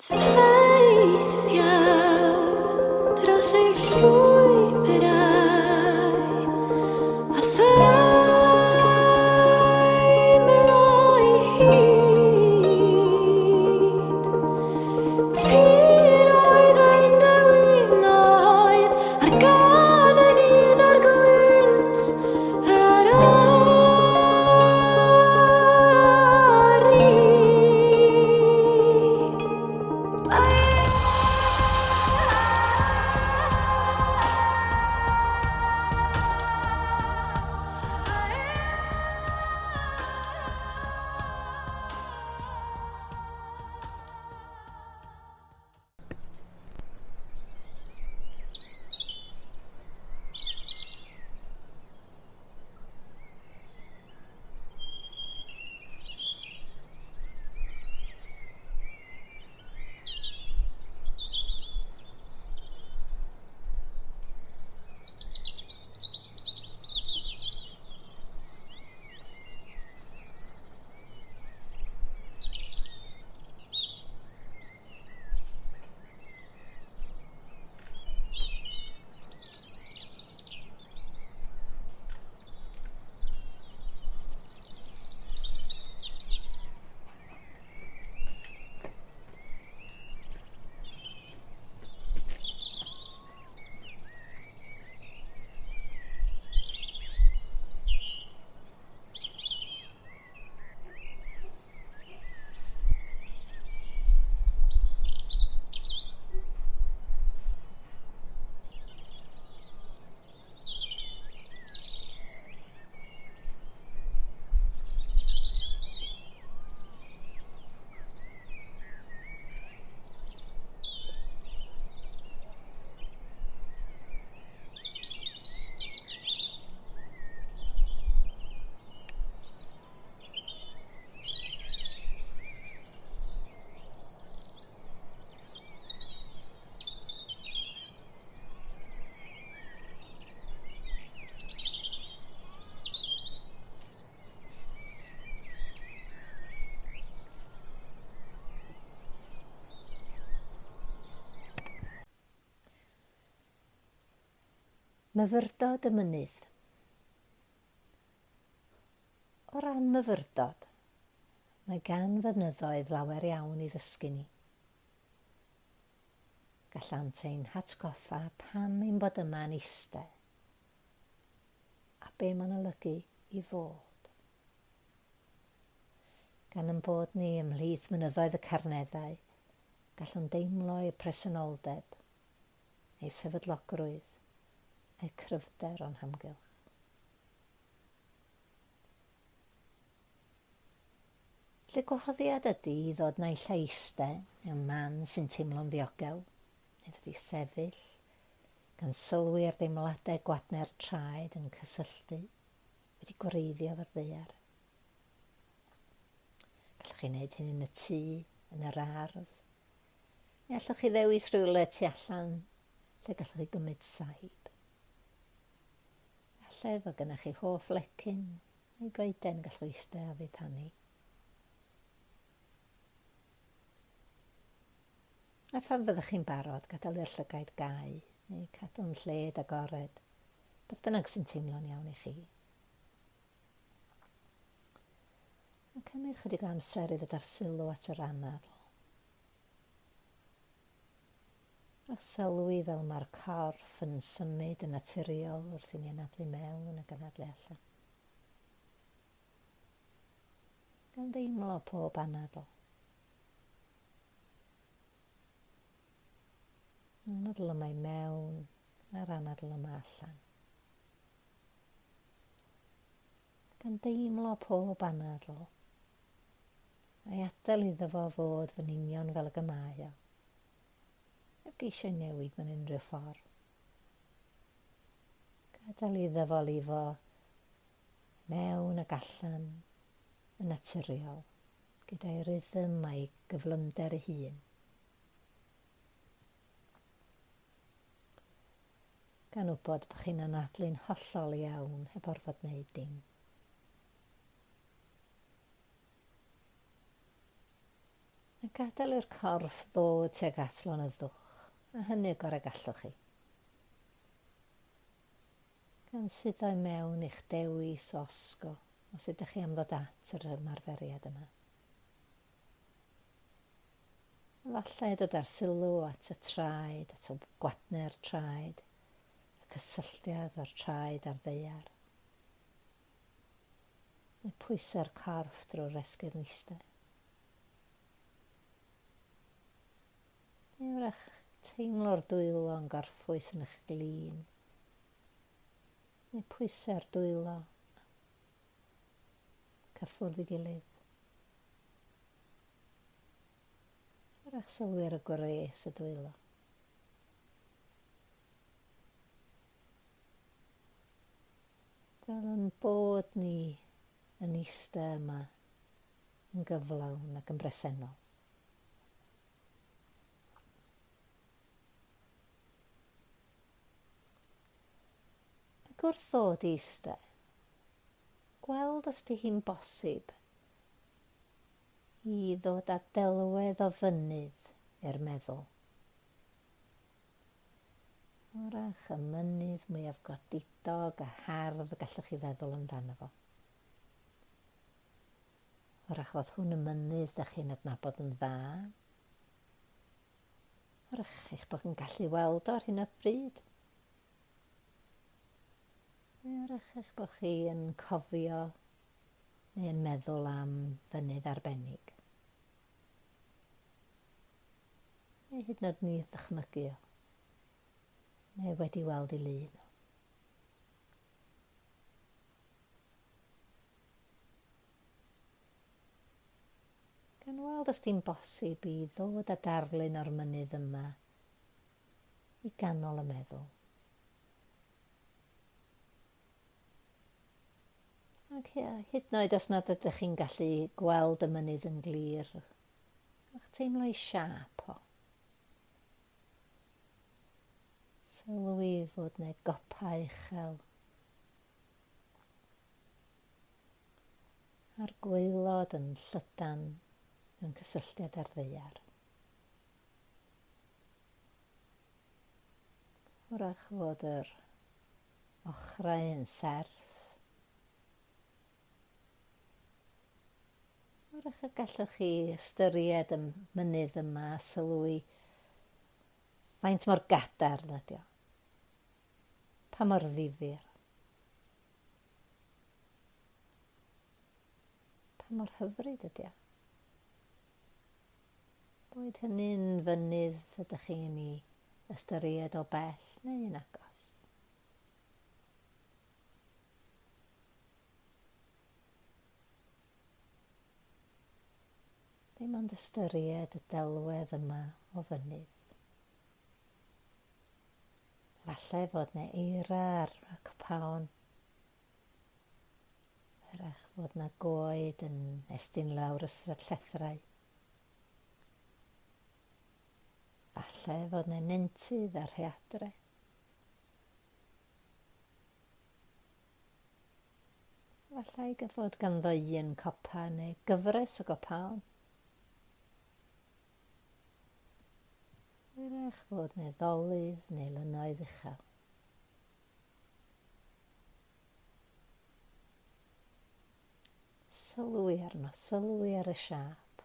Teithiau dros ei llwybrau a theimlo'i hyd. Tiroedd ein dewinoedd a'r gân yn un o'r gwynt yr Myfyrdod y mynydd. O ran myfyrdod, mae gan fynyddoedd lawer iawn i ddysgu ni. Gallant ein hatgoffa pam ein bod yma'n eistedd a be mae'n olygu i fod. Gan ein bod ni ymhlith mynyddoedd y Carneddau, gallwn deimlo eu presenoldeb, eu sefydlogrwydd, a'u cryfder o'n hamgylch. Felly gwahoddiad ydy i ddod naill ai iste mewn man sy'n teimlo'n ddiogel, neu ddod i sefyll, gan sylwi ar deimladau gwadnau'r traed yn cysylltu, wedi gwreiddio efo'r ddaear. Gallwch chi wneud hyn yn y tŷ, yn yr ardd, neu allwch chi ddewis rhywle tu allan lle gallwch chi gymryd saib. Falle fod gennych chi hoff lecyn Neu goeden gallwch eistedd oddi tani. A phan fyddwch chi'n barod, gadael i'r llygaid gau, neu cadw'n lled agored, beth bynnag sy'n teimlo'n iawn i chi. Yn cymryd chydig o amser i ddod â'r sylw at yr anadl. A sylwi fel mae'r corff yn symud yn naturiol wrth i ni anadlu mewn ac anadlu allan. Gan deimlo pob anadl. Anadl yma i mewn a'r anadl yma allan. Gan deimlo pob anadl. A'i adael iddo fo fod fy union fel ag y mae o. Heb geisio newid mewn unrhyw ffordd. Gadael iddo fo lifo mewn ac allan yn naturiol, gyda'i rythm a'i gyflymder ei hun. Gan wybod bod chi'n anadlu'n hollol iawn heb orfod wneud dim. A gadael i'r corff ddod tuag at lonyddwch, a hynny y gorau gallwch chi. Gan suddo i mewn i'ch dewis o osgo os ydych chi am ddod at yr ymarferiad yma. Efallai dod â'r sylw at y traed, at y gwadnau'r traed, y cysylltiad o'r traed a'r ddaear. Neu pwysau'r corff drwy'r esgyrn eistedd. Neu wrach teimlo'r dwylo yn gorffwys yn eich glin. Neu pwysau'r dwylo cyffwrdd i gilydd. Wrach sylwi ar y gwres y dwylo. Fel ein bod ni yn iste yma yn gyflawn ac yn bresennol. Ac wrth ddod i iste, gweld os di hi'n bosib i ddod â delwedd o fynydd i'r meddwl. Wrach y mynydd mwyaf godidog a hardd y gallwch chi feddwl amdano fo. Wrach fod hwn y mynydd da chi'n adnabod yn dda. Wrach eich bod yn gallu weld o ar hyn o bryd. Neu wrach eich bod chi yn cofio neu yn meddwl am fynydd arbennig. Neu hyd yn oed ni ddychmygu o. Neu wedi weld i lun o. Gan weld os di'n bosib i ddod â darlun o'r mynydd yma i ganol y meddwl. Ac hyd yn oed os nad ydych chi'n gallu gweld y mynydd yn glir, Gallwch teimlo ei siâp o. Sylwi fod 'na gopa uchel a'r gwaelod yn llydan mewn cysylltiad â'r ddaear. Hwrach fod yr ochrau yn serth. Wrach y gallwch chi ystyried y mynydd yma a sylwi faint mor gadarn ydi o. Pa mor ddifyr. Pa mor hyfryd ydi o. Boed hynny'n fynydd ydych chi'n ei ystyried o bell neu yn agos. Dim ond ystyried y delwedd yma o fynydd. Falle fod 'na eira ar y copaon. Hwyrach fod 'na goed yn estyn lawr y llethrau. Falle fod 'na nentydd a rhaeadre. Efallai fod ganddo un copa neu gyfres o gopaon. Hwyrach fod neu ddolydd neu lynnoedd uchel. Sylwi arno, sylwi ar y siâp.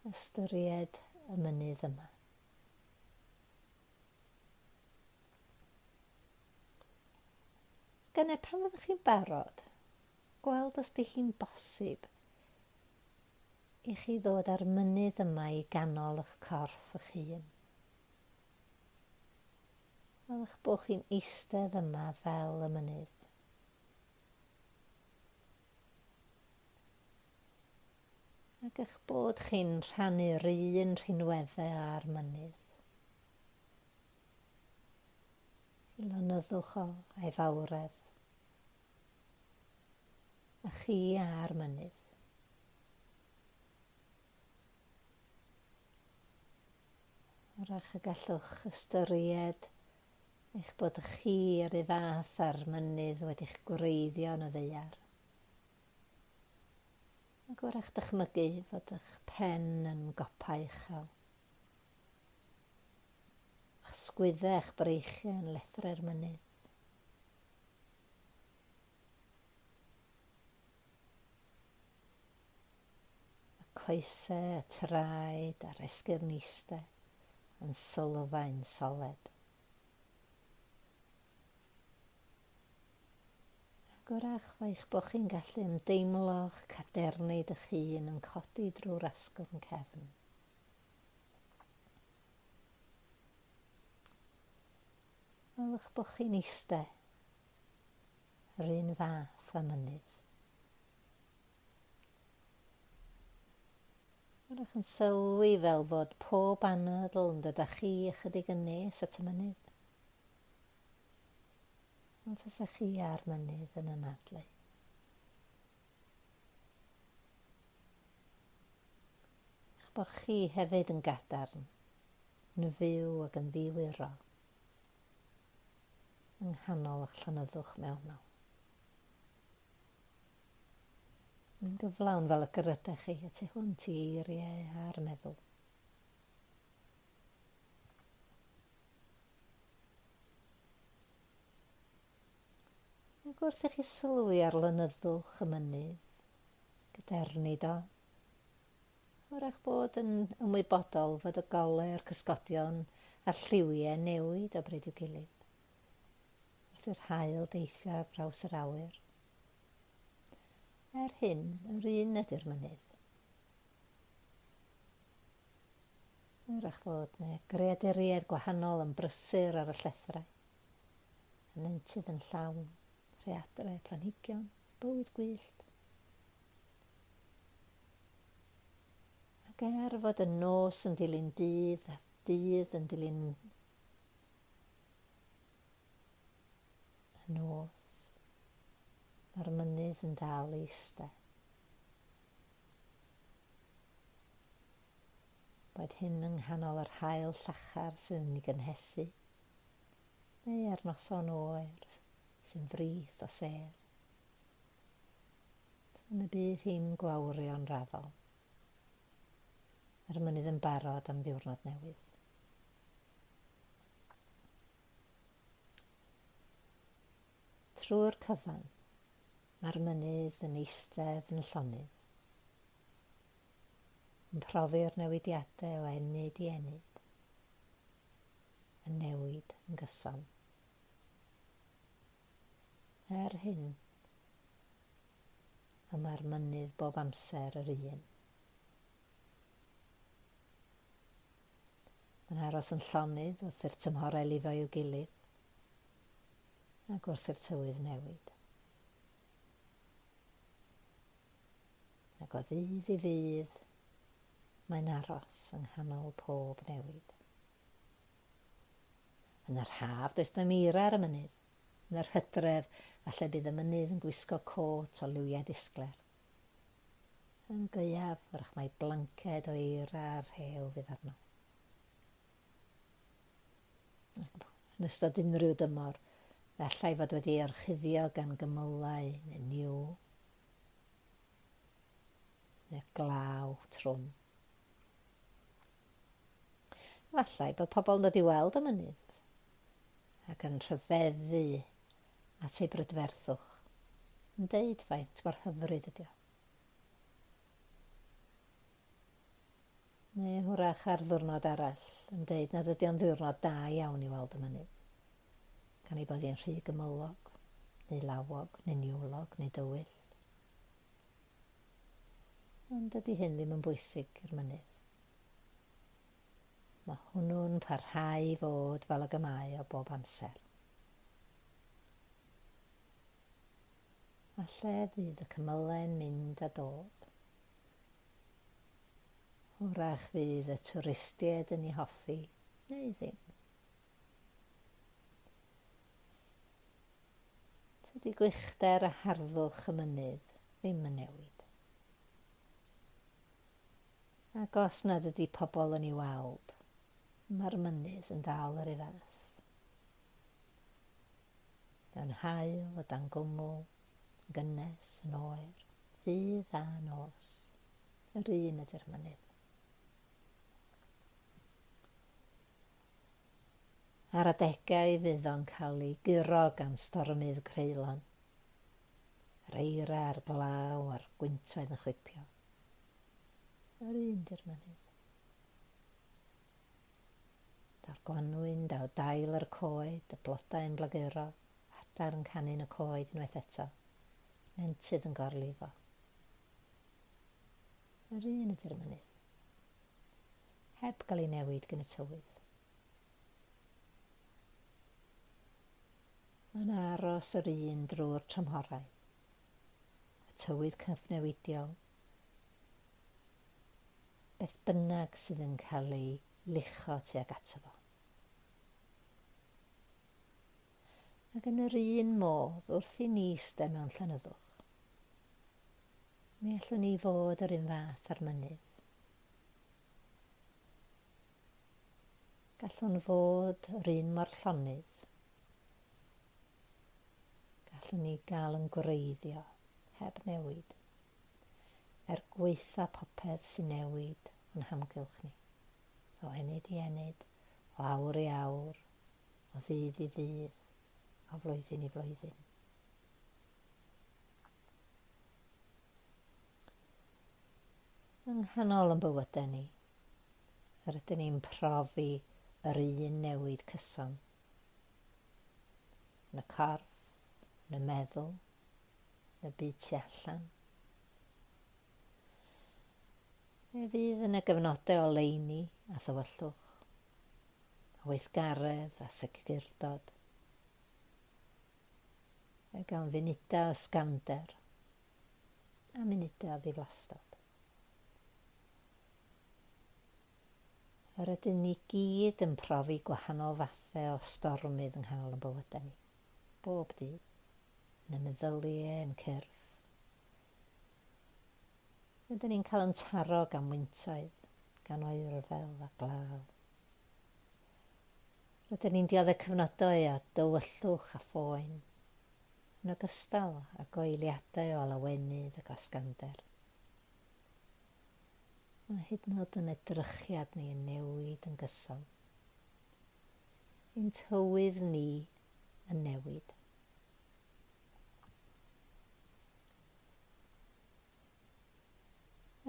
Ystyried y mynydd yma. Gynne, pan fyddwch chi'n barod, gweld os di hi'n bosib i chi ddod â'r mynydd yma i ganol eich corff eich hun. Fel eich bod chi'n eistedd yma fel y mynydd. Ac eich bod chi'n rhannu'r un rhinweddau â'r mynydd. I lonyddwch o a'i fawredd. A chi a'r mynydd. Wrach y gallwch ystyried eich bod chi yr un fath â'r mynydd wedi'ch gwreiddio yn y ddaear. Ac wrach dychmygu fod eich pen yn gopa uchel. Eich sgwyddau a'ch breichiau yn lethrau'r mynydd. Y coesau, y traed a'r esgyrn iste yn sylfaen soled. Ac wrach eich bod chi'n gallu ymdeimlo'ch cadernid eich hun yn codi drwy'r asgwrn cefn. Fel eich bod chi'n eistedd yr un fath â mynydd. Wrach yn sylwi fel bod pob anadl yn dod â chi ychydig yn nes at y mynydd. Ond tasa chi a'r mynydd yn anadlu. Eich bod chi hefyd yn gadarn, yn fyw ac yn ddiwyro, yng nghanol eich llonyddwch mewnol. Yn gyflawn fel y gyrydech chi y tu hwnt i eiriau a'r meddwl. Ac wrth i chi sylwi ar lonyddwch y mynydd, gadernid o, hwyrach bod yn ymwybodol fod y golau a'r cysgodion a'r lliwiau newid o bryd i'w gilydd, wrth i'r haul deithio ar draws yr awyr. Er hyn, yr un ydy'r mynydd. Hwyrach fod 'na greaduriaid gwahanol yn brysur ar y llethrau, y nentydd yn llawn, rhaeadrau, planhigion, bywyd gwyllt. Ac er fod y nos yn dilyn dydd a dydd yn dilyn y nos, mae'r mynydd yn dal i eistedd. Boed hyn yng nghanol yr haul llachar sydd yn ei gynhesu, neu ar noson oer sy'n frith o sêr. Tan y bydd hi'n gwawrio'n raddol, a'r mynydd yn barod am ddiwrnod newydd. Trwy'r cyfan, mae'r mynydd yn eistedd yn llonydd, yn profi'r newidiadau o ennyd i ennyd, yn newid yn gyson. Er hyn, y mae'r mynydd bob amser yr un. Mae'n aros yn llonydd wrth i'r tymhorau lifo i'w gilydd ac wrth i'r tywydd newid. Ac o ddydd i ddydd, mae'n aros yng nghanol pob newid. Yn yr haf, does dim eira ar y mynydd. Yn yr hydref, falle bydd y mynydd yn gwisgo côt o liwiau disglair. Yn gaeaf, wrach mai blanced o eira a rhew fydd arno. Ac yn ystod unrhyw dymor, fe allai fod wedi ei orchuddio gan gymylau neu niwl neu glaw trwm. Efallai bod pobl yn dod i weld y mynydd ac yn rhyfeddu at ei brydferthwch, yn deud faint mor hyfryd ydi o. Neu hwrach ar ddiwrnod arall yn deud nad ydi o'n ddiwrnod da iawn i weld y mynydd, gan ei bod hi'n rhy gymylog, neu lawog, neu niwlog, neu dywyll. Ond dydy hyn ddim yn bwysig i'r mynydd. Mae hwnnw'n parhau i fod fel ag y mae o bob amser. A lle fydd y cymylau'n mynd a dod? Hwrach fydd y twristiaid yn ei hoffi, neu ddim. Tydi gwychder a harddwch y mynydd ddim yn newid. Ac os nad ydy pobl yn ei weld, mae'r mynydd yn dal yr un fath. Mewn haul, o dan gwmwl, yn gynnes, yn oer, Ddydd a nos. Yr un ydy'r mynydd. Ar adegau fydd o'n cael ei guro gan stormydd creulon. Yr eira a'r glaw a'r gwyntoedd yn chwipio. Yr un 'di'r mynydd. Daw'r gwanwyn, daw dail ar y coed, y blodau yn blaguro, adar yn canu yn y coed unwaith eto, nentydd yn gorlifo. Yr un ydy'r mynydd. Heb gael ei newid gan y tywydd. Mae'n aros yr un drwy'r tymhorau. Y tywydd cyfnewidiol, beth bynnag sydd yn cael ei lucho tuag ato fo. Ac yn yr un modd, wrth i ni iste mewn llenyddwch, mi allwn ni fod yr un fath â'r mynydd. Gallwn fod yr un mor llonydd. Gallwn ni gael yn gwreiddio heb newid. Er gwaetha popeth sy'n newid o'n hamgylch ni, o ennyd i ennyd, o awr i awr, o ddydd i ddydd, o flwyddyn i flwyddyn. Yng nghanol yn bywydau ni, yr ydyn ni'n profi yr un newid cyson. Yn y corff, yn y meddwl, y byd tu allan. Fe fydd yna gyfnodau o oleuni a thywyllwch, o weithgaredd a segurdod. Fe gawn funudau o ysgafnder a munudau o ddiflastod. Yr ydyn ni gyd yn profi gwahanol fathau o stormydd yng nghanol yn bywydau ni, bob dydd. yn y meddyliau, yn cyrff. Rydyn ni'n cael yn taro gan wyntoedd, gan oerfel a glaw. Rydyn ni'n dioddef cyfnodau o dywyllwch a phoen, yn ogystal â goeliadau o lawenydd ac osgander. Mae hyd yn oed yn edrychiad ni yn newid yn gyson. Ein tywydd ni yn newid.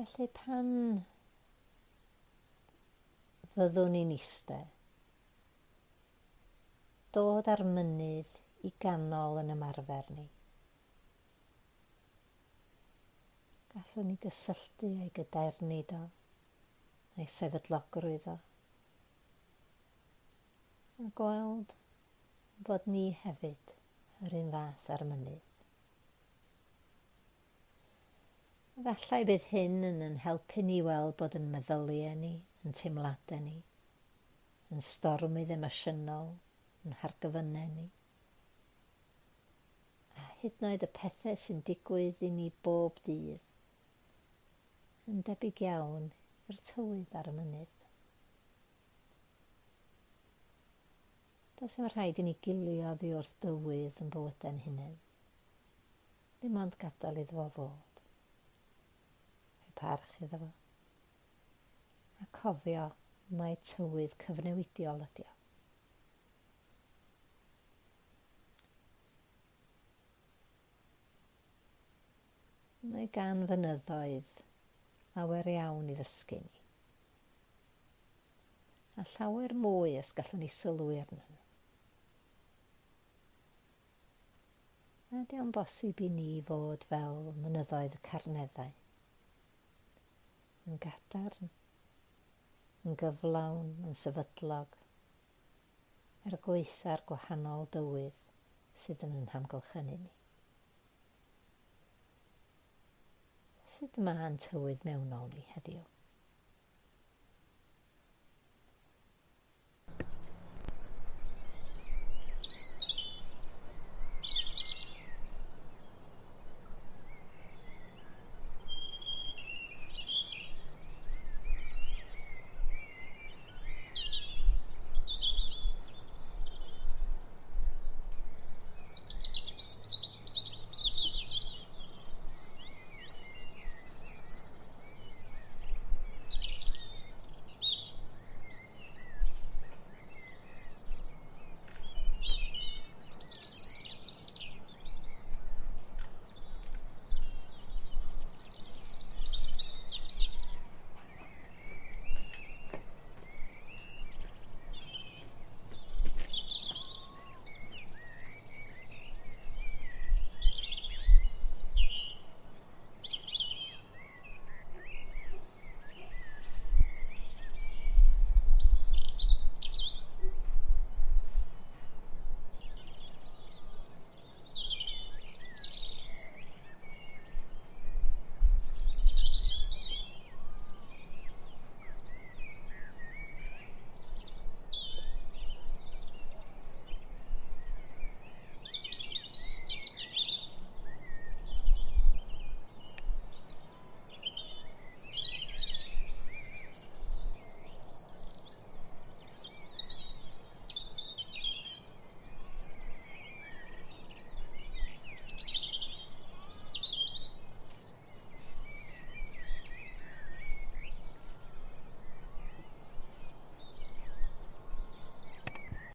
Felly pan fyddwn ni'n iste, dod â'r mynydd i ganol yn ymarfer ni. Gallwn ni gysylltu â'i gydernid o, a'i sefydlogrwydd o, a gweld bod ni hefyd yr un fath â'r mynydd. Efallai bydd hyn yn yn helpu ni weld bod yn meddyliau ni, yn teimladau ni, yn stormydd emosiynol, yn hargyfynnau ni, a hyd yn oed y pethau sy'n digwydd i ni bob dydd, yn debyg iawn i'r tywydd ar y mynydd. Does dim rhaid i ni gilio oddi wrth dywydd yn bywydau'n hunain. Dim ond gadael iddo fo fod. Rhoi parch iddo fo. A cofio mai tywydd cyfnewidiol ydi o. Mae gan fynyddoedd lawer iawn i ddysgu ni. A llawer mwy os gallwn ni sylwi arnyn nhw. A ydy o'n bosib i ni fod fel mynyddoedd y Carneddau? Yn gadarn, yn gyflawn, yn sefydlog, er gwaetha'r gwahanol dywydd sydd yn ein hamgylchynu ni. Sut mae'n tywydd mewnol ni heddiw?